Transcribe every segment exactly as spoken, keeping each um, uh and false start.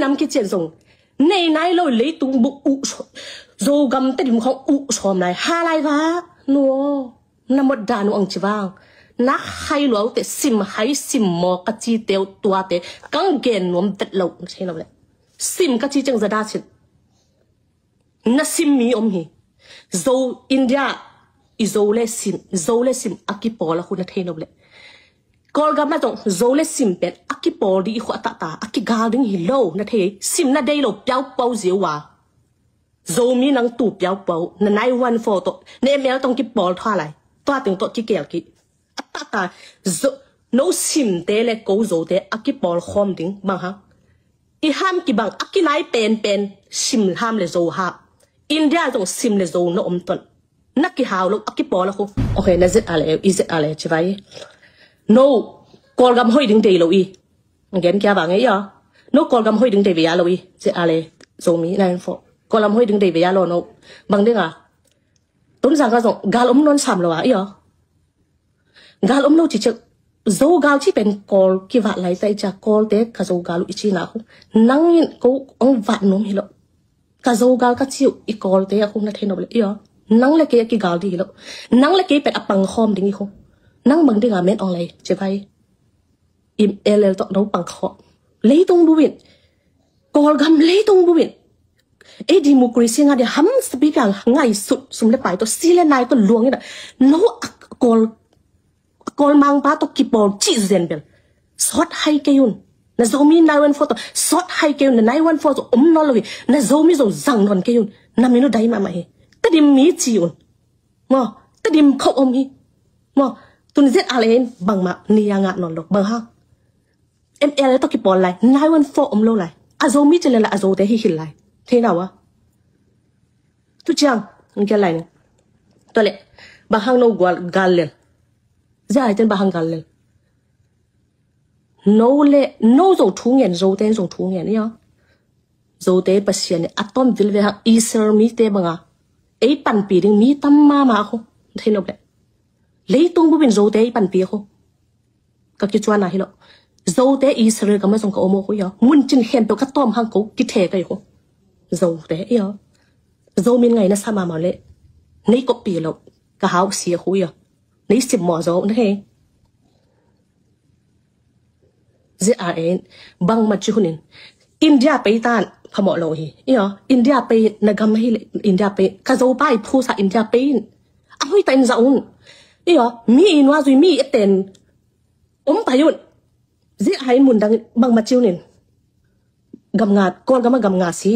nam kician zong nei nai lo, leitung bup uh sawm, Zogam Tedim khawng uh sawm lai, ha lai va, nuo, na mot dan uh ang ci vang. Na hai luau te, sim hai sim maw ka ci teu tuate, kang gen nuam vet lo, na thei lo le. Sim ka ci ciang za da sin. Na sim mi om hi. Zo India, i Zo le sim, Zo le sim a kipawl a khu na thei lo le. Kawlgam ah zong Zo le sim pen a kipawl ding i khu a tahta, a kigal ding hi lo, na thei. Sim na dei lo piaupau zia uh a. Zomi nang tu piaupau, na nine one four tawh, na M L tawh kipawl thua lai. Tua teng tawh kikel ki. A tahta, Zo, no simte le ko Zote a kipawl khawm ding, bang hang. I ham kibang, a kinai penpen, sim ham le Zo ha. India zong sim le Zo na om ton. Na kihau lo, a kipawl a khu. Ok, na Z R A, i Z R A ci vai. No, Kawlgam hoih ding dei lo i. Gen kia vang e i a. No, Kawlgam hoih ding dei ve a lo i. Z R A, Zomi, nine four. Kawlgam hoih ding dei ve a lo no. Bang ding a. Tonzang ka zong, gal om nawn sam lo a i a. Gal om lo ci ciang, Zo gal ci pen Kawl kivat lai ta i cia, Kawlte ka Zo gal uh i ci na khu. Nang in ko ong vat nuam hi lo. Ka Zo gal ka ci uh i Kawlte a khu na thei nop le i a. Nang le kei a kigal ding hi lo. Nang le kei pen a pang khawm ding i khu. Nang bang ding a men ong lei, ci vai. Im el el tawh no pang khawm. Leitung bup in. Kawlgam leitung bup in. Ei democracy nga dia ham sapi piang ngaihsut sum le pai tawh si le nai tawh luang in a. No a Kawl, a Kawl mangpa tawh kipawl cih zen bel. Sawt hai kei un. Na Zomi nine one four tawh sawt hai kei un. Na nine one four tawh om nawn lo hi. Na Zomi zo zang nawn kei un. Na min uh dai mahmah hi. Tedim mi ci un. Maw, Tedim khawng om hi. Maw, tun Z R A in bangmah ni a ngah nawn lo. Bang hang. M L A tawh kipawl lai, nine one four om lo lai. A Zomi ci le la a Zote hi hilh lai. Thei na uh a. Tu ciang, ang kia lai ni. Tua le, bang hang no gual gal lel. Zia ai ten bang hang gal lel. No le, no Zo thu ngen, Zote Zo thu ngen, i a. Zote Pasian in a tawm vil ve hang Israel mite banga. Ei panpi ding mi tam mahmah khu. Thei nop le. Leitung bup in Zote ei panpi khu. Ka kicuan a hi lo. Zote Israel gam ah zong ka om uh khu i a. Mun cin khempeuh ka tawm hang ko kithe ka hi khu. Zote i a. Zo min ngai na sa mahmah le. Nei koppi lo. Ka hau si a khu i a. Nei sim maw zo na he. Z R A in bangmah ci hun in India pei tan phamawh lo hi. I a. India pei na gam hi le India pei. Ka Zo pa i phusa India pei in. A hoih ta in za un. I a. Mi i nua zui mi i ten. Om pai un. Z R A in mun dang bangmah ci un in. Gam nga, Kawlgam ah gam nga si.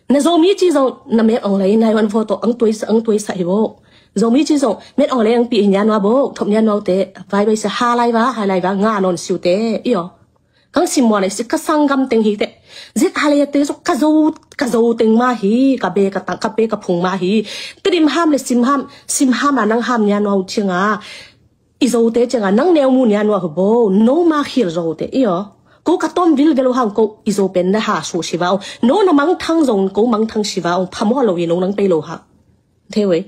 Na Zomi ci zong na met ong lei nine one four tawh ang tuai sa, ang tuai sa hi bo. Zomi ci zong met ong lei ang pi hi nia nua bo. Thop nia nua te vai bai sa ha lai va, ha lai va nga nawn siu te. I a. Kang sim mua lai si ka sanggam teng hi te. Z R A te zong ka Zo, ka Zo teng mah hi, ka be ka tang, ka be ka phung mah hi. Tedim ham le sim ham, sim ham a nang ham nia nua uh ciang a. I Zote ciang a nang neu mu nia nua hu bo, no ma khil Zote i a. Ko ka tawm vil ve lo hang ko i Zo pen na ha su si va ong. No na mangthang zong ko mangthang si va ong, phamawh lo i no nang pei lo hang. Thei ve.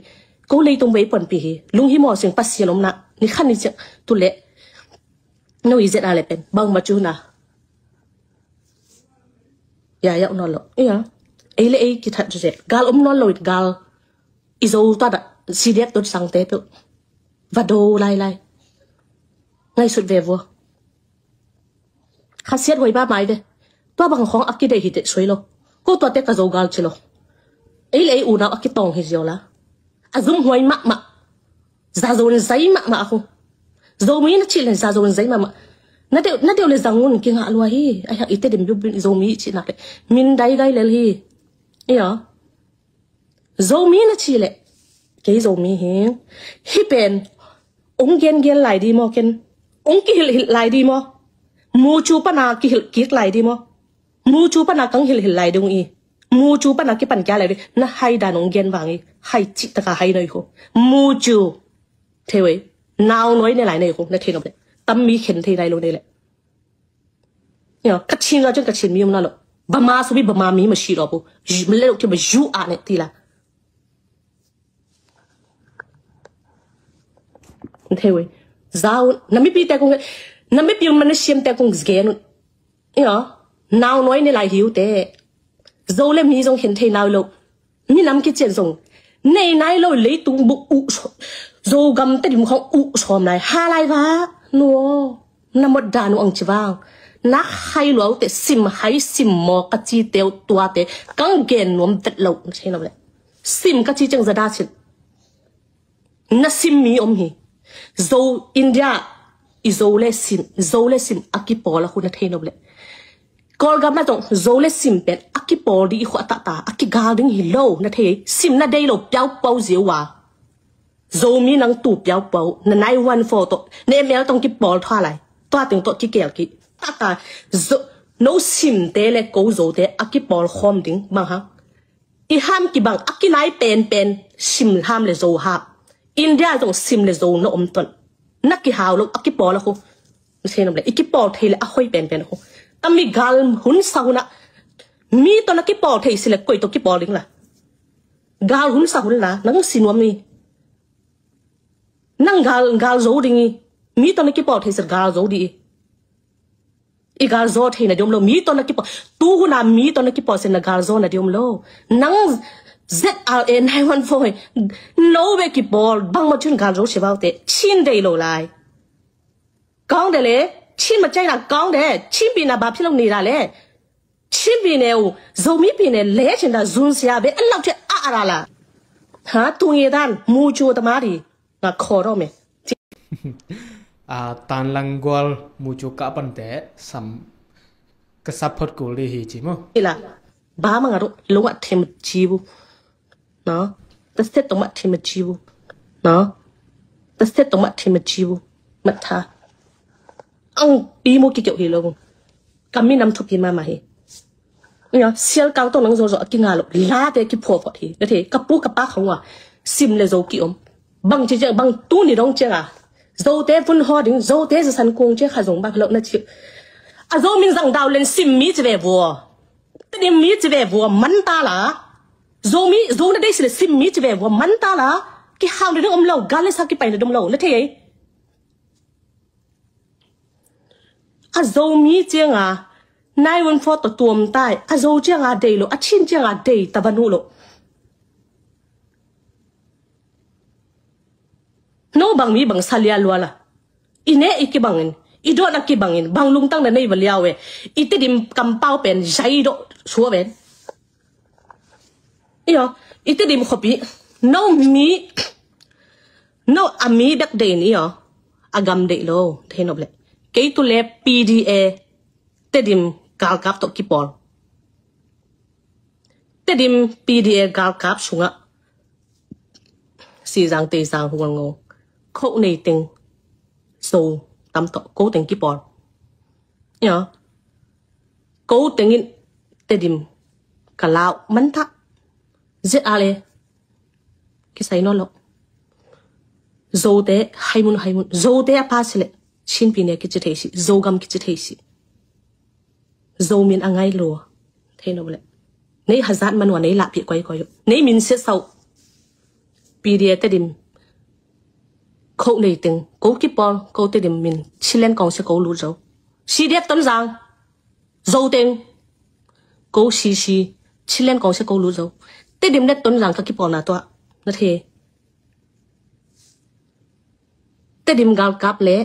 Ko leitung vei panpi hi. Lung hi maw sing Pasian om na. Ni khan ni ciang tu le. No i Z R A le pen. Bangmah ci hun a. Ya, ya, nawn lo. I a. Ei le ei kithat zet. Gal om nawn lo it gal. I Zo ta da. Si diak tot sang te peuh. Va do lai lai. Ngaihsut ve vua. Khasiat huai ba mai ve. Tua bang khawng a kidei hi te suai lo. Ko tua te ka Zo gal ci lo. Ei le ei unau a kitawng hi zio la. A zum huai mahmah. Za Zo in zai mahmah a khu. Zomi na cih le za Zo in zai mahmah. Na deuh, na deuh le zang un kingah lua hi. Ai hak i Tedim biu biu Zomi cih nak le. Min dai gai lel hi. I a. Zomi na ci le. Kei Zomi hi. Hi pen. Ong gen gen lai di maw ken. Ong kihilh hilh lai di maw. Mu cu pana kihilh kik lai di maw. Mu cu pana kang hilh hilh lai ding i. Mu cu pana kipan kia lai di. Na hai dan ong gen vang i. Hai cih taka hai noi khu. Mu cu. Thei ve. Nau noi ne lai nei khu. Na thei nop le. Tam mi khen thei lai lo nei le. Io, Kachin za cun Kachin mi um na lo. Bama subi Bama mi ma shi lo pu. Malay lo ki ma yu a ne ti la. Thei ve. Zau, na mipi te kong, na mipi un mana siam te kong zgen un. Io. Nau nuai ne lai hi uh teh. Zo le mi zong khen thei nau lo. Minam kician zong nei nai lo, leitung bup uh sawm, Zogam Tedim khawng uh sawm lai, ha lai va, nu aw, na mawt dan uh ang ci vang. Na khai lua uh teh, sim hai sim maw ka ci teh uh tuate, kang gen nuam vet lo, na thei lo le. Sim ka ci ciang za da cin. Na sim mi om hi. Zo India, i Zo le sim, Zo le sim a kipawl a khu na thei lo le. Kawlgam ah zong Zo le sim pen a kipawl ding i khua tata, a kigal ding hi lo, na thei. Sim na dei lo piaupau ziau a. Zomi nang tu piaupau, na nine one four tawh, na M L tawh kipawl thua lai. Tua teng tawh kikel ki. Tata, Zo, no simte le ko Zote a kipawl khawm ding, bang hang. I ham kibang, a kinai penpen, sim ham le Zo ham. India zong sim le Zo na om ton. Na kihau lo, a kipawl a khu. Mese nom le, i kipawl thei le a hoi penpen a khu. Tami gal hun sa hun a. Mi tawh na kipawl thei si le koi tawh kipawl ding la. Gal hun sa hun la, nang si nuam mi. Nang gal, gal zo ding i. Mi tawh na kipawl thei si gal zo ding i. I gal zo thei na diom lo, mi tawh na kipawl. Tu hun a mi tawh na kipawl si na gal zo na diom lo. Nang Z R A nine one four hi. No ve kipawl, bang ma cun gal zo si vau te. Chin dei lo lai. Kawng de le, Chin ma chai na kawng de, Chin pi na ba phi lo ni la le. Chin pi ne u, Zomi pi ne le chin da zun sia ve, an lau che a ra la. Ha, tu nge dan, mu chu ta ma di. Nga kho ro me. A, tan lang gual mu chu ka pan te, sam, ka sap phot kul di hi ci mo. Ila, ba ma nga ro, lo nga them chi bu. No? Ta set tong mat thim a chi bu. No? Ta set tong mat thim a chi bu. Mat tha. Ang pi mu ki kyo hi lo. Ka mi nam thupi mama hi. Nya, sial kau tong nang zo zo a ki nga lo. La te ki pho pho hi. Na the, ka pu ka pa khong wa. Sim le Zo ki om. Bang chi chiang, bang tu ni dong chiang a. Zo te fun ho ding, Zo te za san kung chiang kha zong bak lo na chi. A Zo min zang dau len sim mi chi ve vua. Tedim mi ci ve vua man ta la. Zomi, Zo na dei si le sim mi ci ve vua man ta la. Ki hau le ding om lo, gal le sa ki pai le ding om lo, na thei ei. A Zomi ciang a, nine one four tawh tuam tai. A Zo ciang a dei lo, a Chin ciang a dei ta va nu lo. No bang mi bang sa lia lua la. I ne i kibangin, i dawhna kibangin, bang lungtang na nei va liau e. I Tedim kampau pen, zai dawh sua pen. Iyo, i Tedim khuapi, no mi, no a mi bek deih in iyo, a gam deih lo, thei nop le. Kei tu le P D A, Tedim galkap tawh kipawl. Tedim P D A galkap sungah Sizang Teizang Hualngo, ko nei teng Zo tam tawh ko teng kipawl. Ya. Ko tengin Tedim ka lau man tah. Z R A kisai nawn lo. Zote haimun haimun. Zote a pa si le Chin pi ne kici thei si. Zogam kici thei si. Zomin a ngai lua. Thei no le. Nei hazat manua nei lahpih koikoi uh. Nei min siat sau. P D A Tedim. Ko nei teng. Ko kipawl. Ko Tedim min. Chilen kong sia ko lut zo. C D F Tonzang. Zo teng. Ko C C. Chilen kong sia ko lut zo. Tedim le Tonzang ka kipawl na tua. Na thei. Tedim galkap le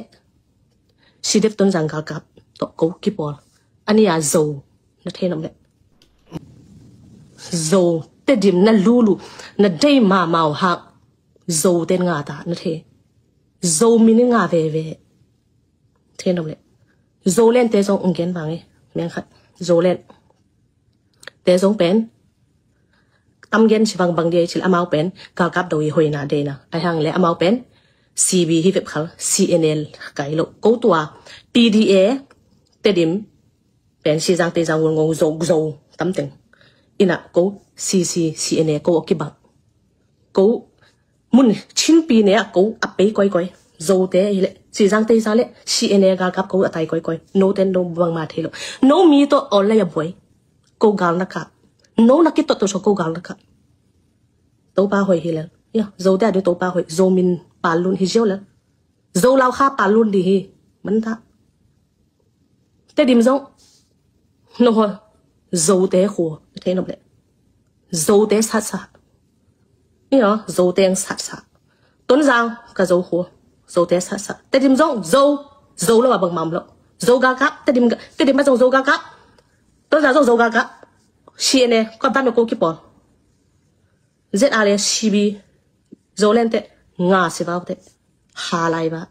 C D F Tonzang galkap tawh ko kipawl. A nih a Zo na thei nop le. Zo Tedim na lulu na dei mamau hak Zo ten nga ta na thei. Zomin nga veve. Thei nop le. Zolen te zong ung gen vang e. Meng khat. Zolen te zong pen. Tam gen si vang bang dia i cil amau pen. Galkap do i hoina deina. Ai hang le amau pen. C B hi vep khal. C N L kai lo. Ko tua. P D A. Tedim. Pen Sizang Teizang Hualngo Zo Zo. Tam teng. Ina ko. C C C N A ko a kibang. Ko mun Chin pi ne a ko a pei koikoi. Zote hi le. Sizang Teizang le C N A galkap ko a tai koikoi. No ten no bang ma thei lo. No mi to ol la ya buai. Ko gal na kap. No na kitot to so ko gal na kap. Topa hoi hi le. Ya, Zote a ding Topa hoi. Zomin pal lun hi ziau le. Zo lau kha pal lun di hi. Man ta. Tedim zong. No ho, Zote khu, na thei nop leh. Zote satsa. Io, Zote ang satsa. Tonzang ka Zo khu, Zote satsa. Tedim zong Zo, Zo lo a bangmah om lo. Zo gaka, Tedim, Tedim ma zong Zo gaka. Tonzang zong Zo gaka. C N A, ko ban ko kipawl. Z R A C B, Zoland te, nga si vau te. Halai ba.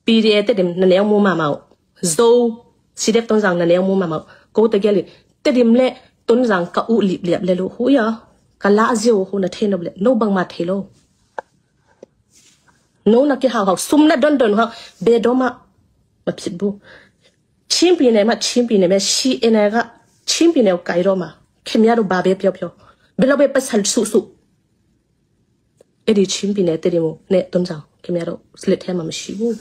P D A Tedim na neu mu mamau. Zo, C D F Tonzang na neu mu mamau. Ko te gel in, Tedim le Tonzang ka u lip liap le lu hu ia. Ka la ziau hu na thei nop leh, no bangmah thei lo. No na kihau hau, sum na don don hau, be doma, ma phit bu. Chin pyine ma, Chin pyine ma, C N A ga, Chin pyine u kai doma. Khemia do ba be piau piau. Be lo be pasal su su. Edi Chin pyine Tedim mu, ne Tonzang. Khemia do, slet hema ma si bu.